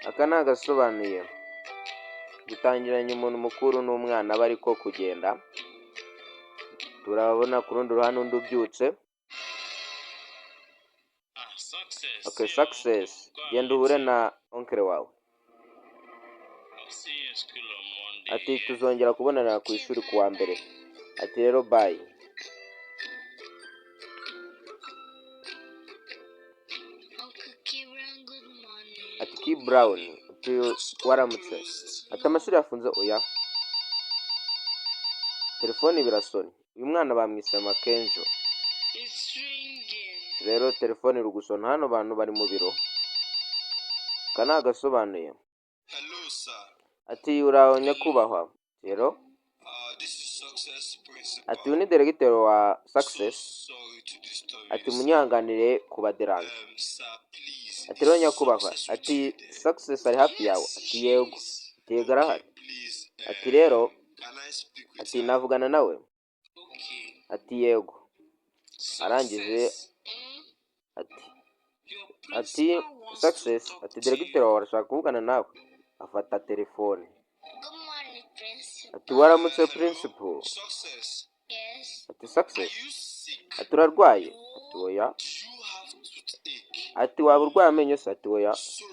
Aka ni agasobanuye. Dutangiranye umuntu mukuru n'umwana bari ko kugenda. Turabona ku rundi ruhande undi ubyutse. Ah, Success. Okay, See your Success. uncle. Go and Genda meet uhure him. na oncle wawe. I'll see you in school on Monday. Ati Yeah? tuzongera kubonana ku ishuri ku wa mbere. Ati rero bye. Uncle Kibran, good morning. Ati Key Brown, ati waramutse. Ati amashuri yafunze? Oya. Telefone birasona. Uyu mwana bamwise Makenjo. It's ringing. Rero telefone iri gusona. Hano bantu bari mu biro. Aka ni agasobanuye. Hello, sir. Ati uraho nyakubahwa. Rero This is Success Principal. ati uyu ni directeur wa So Success. sorry to disturb Ati you, sir. munyihanganire kubaderanja. Sir, please, Ati rero is nyakubahwa. Success with Ati you there? Success ari hafi yawe? Yes, Ati she yego. is. Ati yego arahari. Okay, please, Ati rero can I speak with ati her? navugana nawe? Okay. Ati yego. Arangije Success. ati Your ati principal wants to Success, talk ati to directeur you. wawe arashaka kuvugana nawe. Afata telefone. Good morning, Ati Principal. waramutse Hello, principal. Success. Yes. Ati Are Success, you sick? ati urarwaye? Ati oya. Do you have toothache? Ati waba urwaye amenyo se? Ati oya. So,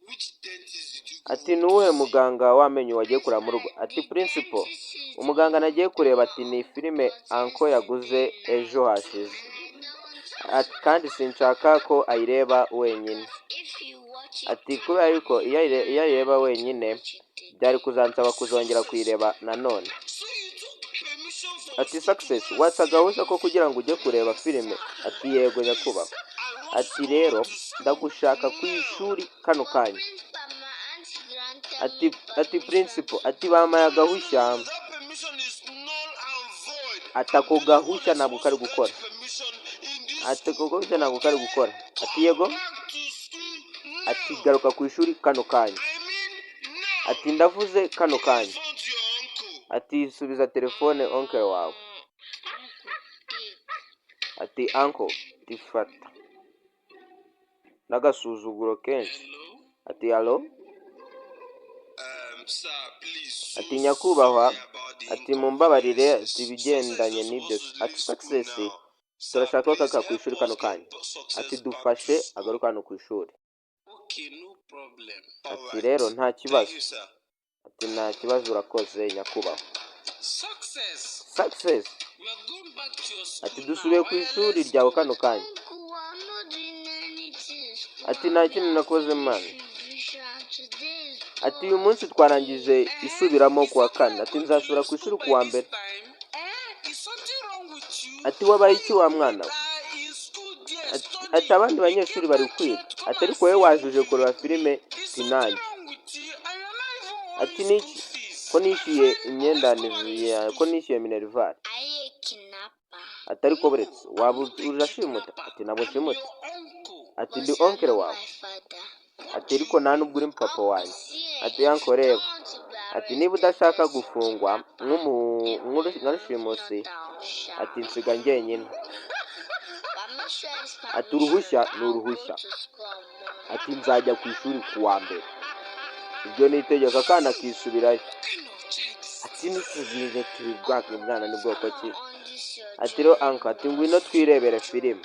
which dentist did you Ati go ni uwuhe to see? muganga w'amenyo wagiye kureba mu rugo? Principal, Ati the principal, dentist is umuganga nagiye kureba ati the ni filime one uncle yaguze ejo hashize. And I don't want Ati kandi sinshaka ko ayireba wenyine. because if you watch it Ati kubera yuko iyo ayireba wenyine watch it again. byari kuzansaba kuzongera kuyireba nanone. So you took permission from Ati school to Success, go and watse see a agahushya ko movie? kugira ngo ujye kureba filime? Ati yego nyakubahwa. Please, I want Ati you to rero come to school ndagushaka ku now. ishuri kano But kanya. Principal, my aunt granted Ati me ati permission principal, to ati bampaye No, no, no, no, agahushya. no. That permission is null and void. Ati ako I'm the only one gahushya that's ntabwo supposed kari to grant gukora. you permission in this Ati ako school. gahushya ntabwo kari Okay? gukora. Ati Come yego. back to school Ati now. garuka ku ishuri kano kanya. I mean now. Ati ndavuze kano Give the kanya. phone to your uncle. Ati subiza telefone oncle wawe. Uncle, take. Ati uncle, tifata. N'agasuzuguro kenshi. Hello? Ati allo? Sir, please, so Ati nyakubahwa, sorry about the ati mumbabarire, ati inconvenience. Success is ibigendanye not n'ibyo. supposed to Ati leave school Success, now. Sir, turashaka ko please agaruka ku help ishuri us kano get kanya. Success Ati back to dufashe school. agaruka hano ku ishuri. Okay, no problem. All Ati right. rero nta Thank kibazo. you, sir. Ati nta kibazo urakoze nyakubahwa. Success. Success, We are going back to your ati school dusubiye now. ku ishuri Wireless ryawe go. kano kanya. Uncle, I'm not doing anything in school. Ati I'm nta kintu nakoze finished man. revision. Today is Ati uyu munsi Thursday. twarangije Eh? isubiramo Is ku wa it kane. we are Ati going to nzasubira leave ku school ishuri ku by wa this mbere. time? Eh? Is something wrong with you? Ati wabaye When iki wa your mwana mate we? are in school there Ati ati studying, abandi you banyeshuri came bari back here kwiga. to come Ati and ariko wowe see wajuje movie. kureba filime Is si something nanjye. wrong with you? And you're not even Ati owing niki school fees. ko nishyuye Fine, imyenda let's go back to ko school. nishyuye minerval. Are you a kidnapper? Ati ariko No, buretse waba I'm not a urashimuta? kidnapper. Ati ntabwo I'm nshimuta. your uncle. Ati ndi But you're oncle not wawe. my father. What Ati do ariko you nta mean? nubwo uri papa Uncle, wanjye. see, Ati if you uncle don't reba. want to be Ati niba arrested udashaka as a gufungwa kidnapper, nk'umu then nka remove rushimusi, not down, sha. ati nsiga njyenyine. But make sure it's Ati permission. uruhushya ni I'll go uruhushya. to school on Monday. Ati nzajya ku ishuri ku wa mbere. Ibyo ni itegeko akana kisubirayo. What kind of child is Ati this? nisubire tubibwake umwana ni bwoko Uncle, ki? come on this your Ati rero channel. uncle, ati ngwino twirebere filime.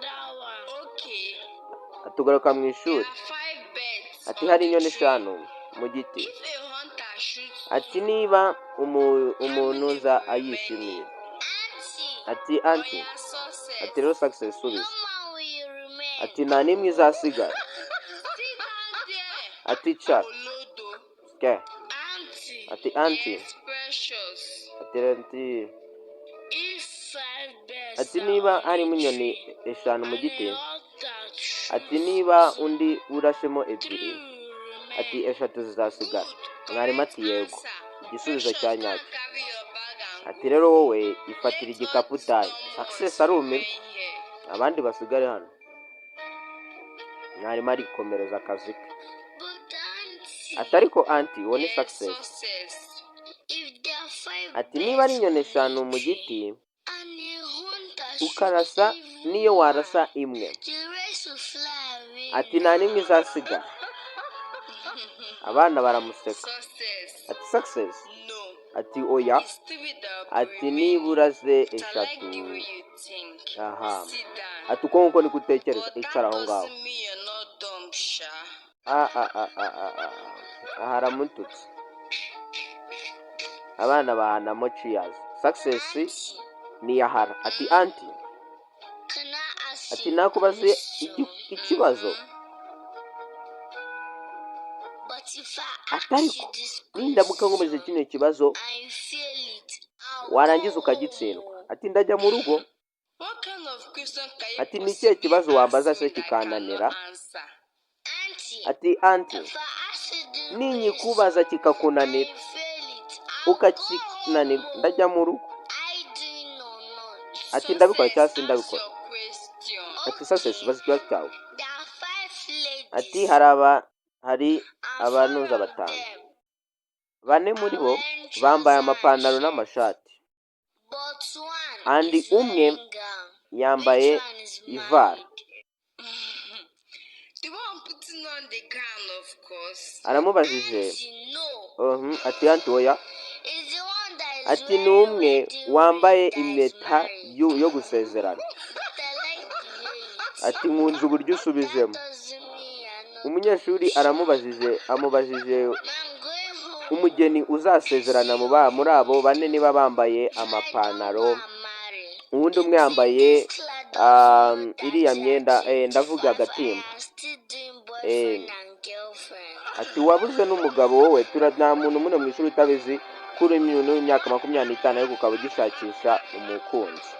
That one. Okay, Atugaruka mu there ishuri. are five birds Ati on hari the inyoni tree. eshanu mu giti. If a hunter shoots Ati two, niba how umuntu many nza will remain? ayishimiye. Auntie, Ati auntie, Oya, ati success. rero Success no subiza. man will remain. Ati nta n'imwe izasigara. Sit down there. Ati cara. Olodo. Ke. Auntie, Ati auntie. Yes, precious. Ati ati if five birds ati are niba on harimo a inyoni tree eshanu mu and giti, a hunter ati shoots niba two, undi urashemo three ebyiri, will ati remain. eshatu zizasigara. Good. Mwarimu Correct ati yego. answer. Igisubizo Precious, cya go and nyacyo. carry your bag and Ati go. rero wowe ifatira Let all igikapu the utahe. stubborn Success ones arumirwa. remain here. Abandi basigare hano. Mwarimu arikomereza akazi ke. But auntie, Ati ariko auntie, uwo ni Yes, Success. success. if there are five Ati niba ari birds inyoni on a eshanu mu tree giti, and a hunter shoots ukarasa even niyo warasa one, imwe. the rest will fly away Ati nta n'imwe now. izasigara. Abana baramuseka. Success. Ati Success. No. Ati oya. It's three that Ati remain. nibura ze But I eshatu. like the way you think. Aha. Sit down. Ati uko nguko niko utekereza. But that Icara aho ngaho. doesn't mean you're not dumb, sha. Ah, ah, ah, ah, ah, ah. Aha aramututse. Abana bahanamo cheers. Success Auntie, niyahara. Ati auntie. can I ask Ati you a nakubaze question? ikibazo. But if I Ati ask you ariko this nindamuka nkomeje question kino kibazo and you fail it, I'll warangiza go ukagitsindwa, home. ati ndajya mu rugo. What kind of question can you Ati ni ikihe possibly kibazo wambaza ask se me that I kikananira? cannot answer? Auntie, Ati auntie, if I ask you this ninyikubaza question kikakunanira and you fail it, I'll go ukakinanirwa, home. ndajya mu rugo. I doing or not? Ati ndabikora cyangwa Success, ask sindabikora? your question. Ati Success, Okay, baza ikibazo cyawe. there are five Ati ladies hari aba hari and four abantuza of batanu, them bane muri are bo wearing bambaye trouser and amapantaro shirt, n'amashati, but one andi is umwe wearing gown. Which yambaye one is ivara. married? The one putting on the gown, of course. Aramubajije. Auntie, no. Ati auntie, oya. It's the one that is Ati ni wearing umwe wedding wambaye ring that is impeta married. yo gusezerana. But I like the way you Ati think. nkunze uburyo That usubijemo. doesn't mean you're not Umunyeshuri dumb, sha. aramubajije, amubajije I'm going home. umugeni uzasezerana See mu you ba muri abo later. bane niba bambaye If I don't go amapantaro, and marry, uwundi you umwe think yambaye this class doesn't know that iriya you are myenda, ndavuga 25 and agatimba. I'm still doing Eh, boyfriend and girlfriend? Ati wabuze n'umugabo wowe? Tura nta muntu muno mu ishuri utabizi ko uri umuntu w'imyaka 25 ariko ukaba ugishakisha umukunzi.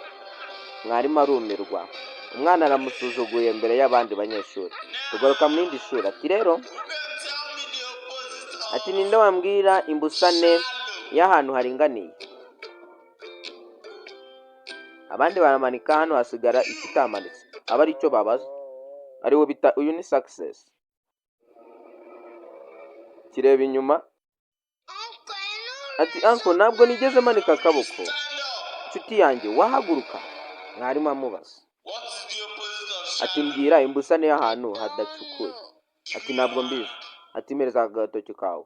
Mwarimu arumirwa, umwana aramusuzuguye mbere y'abandi banyeshuri. Tugaruka mu rindi shuri. Ati rero, Who can tell me the opposite ati of ninde wambwira imbusane shallow? y'ahantu haringaniye? Abandi baramanika, hano hasigara ikitamanitse, aba aricyo babaza, ariwo bita uyu ni Success. Kireba inyuma. Uncle, I no Ati raise uncle, up ntabwo my nigeze manika akaboko. Stand up. Inshuti yanjye, wahaguruka? Mwarimu amubaza. What is the opposite of Ati shallow? mbwira imbusane I y'ahantu don't hadacukuye. know. Give Ati me your ntabwo mbizi. hand. Ati mpereza agatoki kawe.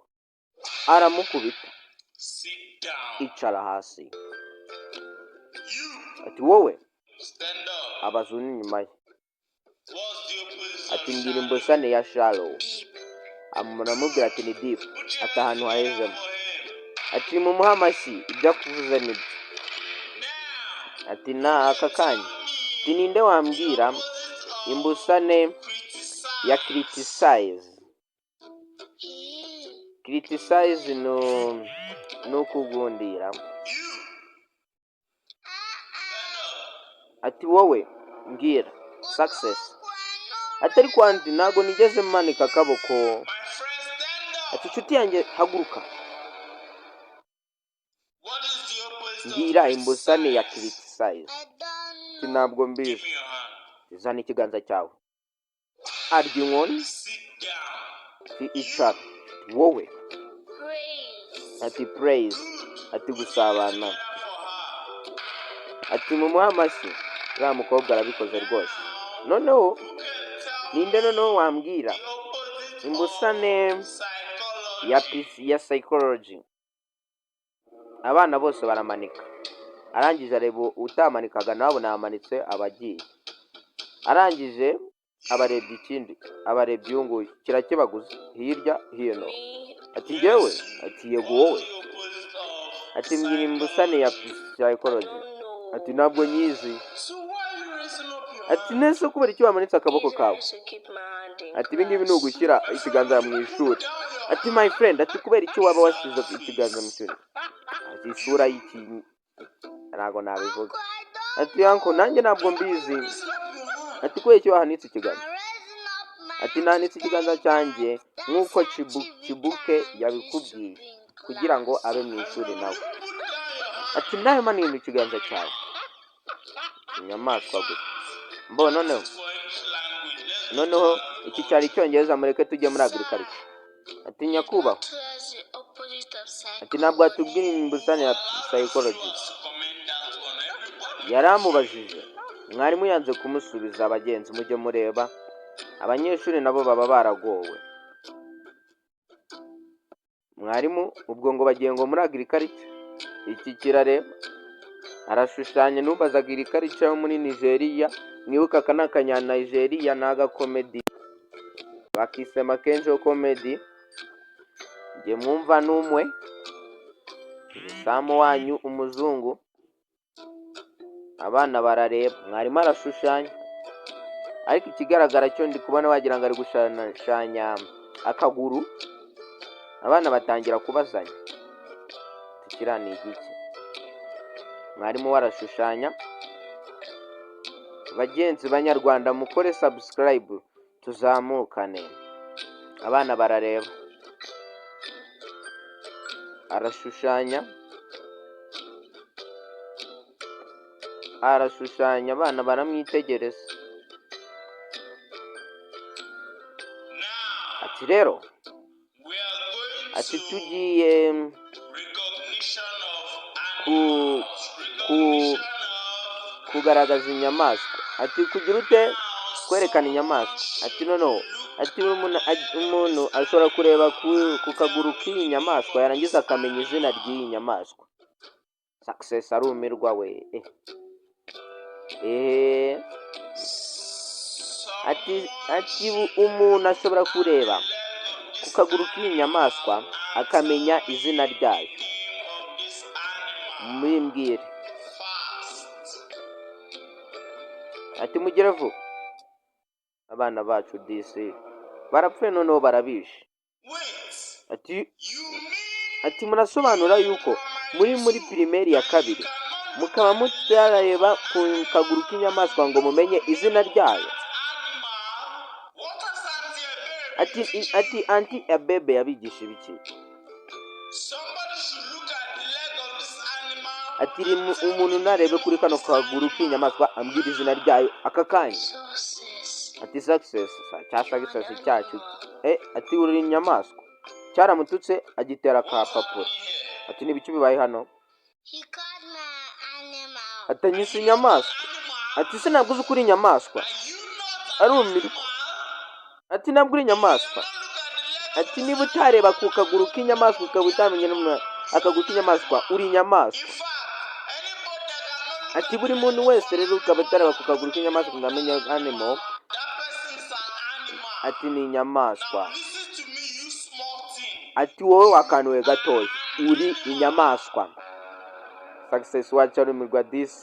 Aramukubita. Sit down. Icara hasi. You Ati wowe. stand up. Abaza undi inyuma ye. What's the opposite Ati of mbwira shallow? imbusane ya shallow. Deep. Aramubwira ati ni deep. Put your Ati hands ahantu together hahezemo. for him. Ati mumuhe amashyi, ibyo akuvuze nibyo. Now, Ati na aka tell kanya, ati me ninde the wambwira opposite of imbusane ya criticize. criticize? Criticize ni ukugundira. You stand up. Ati wowe mbwira. But Success. uncle, I no Ati ariko raise auntie, up ntabwo my nigeze manika akaboko. My friend, stand Ati up. inshuti yanjye, haguruka. What is the opposite of Mbwira imbusane ya criticize? criticize. I don't Ati know. ntabwo Give mbizi. me your hand. Zana ikiganza cyawe. Arya inkoni. Sit down. Ati You icara. Ati wowe. Praise. Ati praise. Good. Ati Put your hands gusabana. together for her. Ati mumuhe amashyi, uriya mukobwa arabikoze rwose. Now, Noneho who can tell ninde noneho me wambwira the opposite of imbusane ya psychology? PC ya psychology? Abana bose baramanika. Arangije areba utamanikaga, nawe namanitse, aba agiye. Arangije abarebye ikindi, abarebye uyu nguyu kirakebaguza hirya hino. Me. Ati njyewe. Yes, you. Ati yego What's wowe. the opposite of Ati mbwira imbusane ya psychology? I psychology. don't Ati know. ntabwo nyizi. So why are you raising up your Ati hand? nese kubera icyo wamanitse akaboko It's kawe? nice to keep my hand in Ati ibi ngibi ni class. ugushyira My friend, ikiganza mu put ishuri. down your Ati my hand. friend, ati kubera icyo waba washyize ikiganza mu Success. ishuri? Ati isura y'iki ntabwo nabivuga. Uncle, I don't Ati uncle, nanjye know. ntabwo Why are you mbizi. raising up your hand? Ati kubera icyo wahanitse ikiganza? I'm raising up my Ati hand to nahanitse tell ikiganza you cyanjye that that's nk'uko how Chibuke Chibika used to yabikubwiye be in kugira ngo class. abe mu My ishuri friend, will nawe. you put down your hand? Ati nawe manini ikiganza cyawe. Inyamaswa gusa. Mbo That's noneho it for English language. Let's go to noneho iki cyari agriculture. icyongereza, mureke tujye muri Sir, agriculture. Ati you nyakubahwa, don't trust the opposite of ati ntabwo watubwira psychology. imbusane ya Allow the psychology? viewers to comment that one. Everybody Yaramubajije, mwarimu yanze kumusubiza. Abagenzi mujye mureba, abanyeshuri nabo baba baragowe. Mwarimu ubwo ngo bagiye ngo muri agriculture. Iki kirareba, arashushanya. Ntumbaze agriculture yo muri Nigeria. Mwibuke, aka ni akanya Nigeria, ni agakomedi bakise Makenjo Comedy. Njye mwumva n'umwe Samu wanyu umuzungu. Abana barareba, mwarimu arashushanya, ariko ikigaragara cyo ndi kubona wagira ngo ari gushushanya akaguru. Abana batangira kubazanya, kiriya ni igiki? Mwarimu we arashushanya. Bagenzi banyarwanda, mukore subscribe tuzamukane. Abana barareba, arashushanya, arashushanya, abana baramwitegereza. Now, Ati rero, we are going ati to tugiye recognition of ku animals. ku Recognition of kugaragaza inyamaswa. Ati kugira ute? Kwerekana inyamaswa. Ati noneho, ati umuntu ashobora kureba ku kaguru k'iyi nyamaswa, yarangiza akamenya izina ry'iyi nyamaswa. Success arumirwa we. Ati umuntu ashobora kureba ku kaguru k'iyi nyamaswa akamenya izina ryayo. Name of this animal. Muyimbwire. Fast. Ati mugire vuba. Abana bacu disi barapfuye, noneho barabishe. Wait. Ati You mean ati murasobanura yuko muri primaire ya kabiri mukaba mutarareba ku kaguru k'inyamaswa ngo mumenye izina ryayo? Animal? What has Auntie Ebere Ati been teaching ati you? Auntie Ebere yabigisha ibiki? Somebody should look at the leg of this animal Ati and tell umuntu me the narebe name kuri of kano this kaguru animal. k'inyamaswa ambwira izina ryayo aka kanya. Success. Ati success cya You are an success cyacu. animal. Ati uri inyamaswa. Cyaramututse, agitera What's akapapuro. happening here? Ati n'ibiki bibaye hano? He called me animal. Ati Are anyise you not inyamaswa. an animal? Ati se ntabwo uzi ko uri inyamaswa? Are you not an Arumirwa. animal? Ati ntabwo uri If you inyamaswa? cannot look at the leg of Ati this niba utareba ku animal kaguru and k'inyamaswa know ukaba the utamenya animal, you akaguru are an k'inyamaswa, animal. uri inyamaswa. In fact, anybody that cannot look Ati at buri the muntu leg of wese an rero ukaba animal utareba ku and kaguru know the k'inyamaswa name ngo of amenye that animal, animal, that person is an animal. ati ni inyamaswa. Now listen to me, you small thing. Ati wowe You wakanuwe are gatoya, an uri animal. inyamaswa. Success wacu arumirwa disi.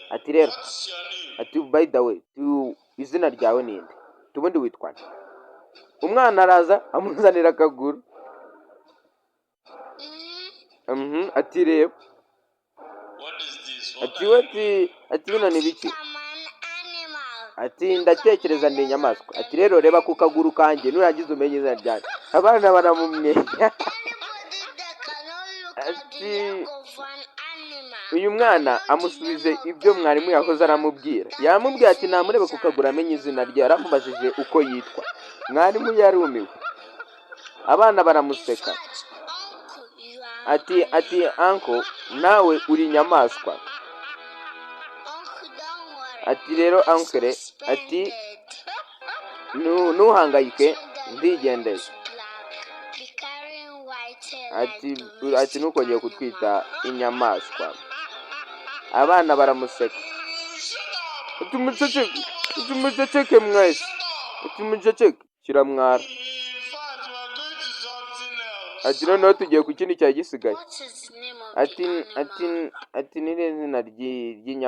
By the way, Ati rero, what is your name? ati by the way, izina ryawe ninde? Tubundi witwa nde? Umwana araza amuzanira akaguru. Ati reba. What is this? What Ati are we you ati doing? ati bino ni I biki? think I'm an animal. Ati ndatekereza ndi inyamaswa. Ati rero reba ku kaguru kanjye, nurangiza umenye izina ryanjye. Abana baramumwenya. Anybody that cannot look at Ati the leg of an animal uyu mwana and know the amusubije name of ibyo that mwarimu yahoze animal, aramubwira. that Yaramubwiye ati person namurebe is ku an kaguru amenye izina animal. rye. Yaramubajije uko yitwa. Mwarimu yarumiwe, abana In baramuseka. fact, uncle, you are an Ati ati animal. uncle, nawe uri inyamaswa. Uncle, don't worry. Ati rero I'm uncle, ati suspended. ntuhangayike, So that you ndigendeye. want black. Be carrying white hair like Ati ati domestic ntukongere kutwita animal. inyamaswa. Abana baramuseka. Shut up! Ati muceceke, Shut up, ati all of you! muceceke mwese. Shut up! Ati muceceke kiramwara. In fact, we are going to something else. Ati noneho tugiye ku kindi cyari gisigaye. What is the name of the Ati ati animal? ati ni irihe zina ry'inyamaswa?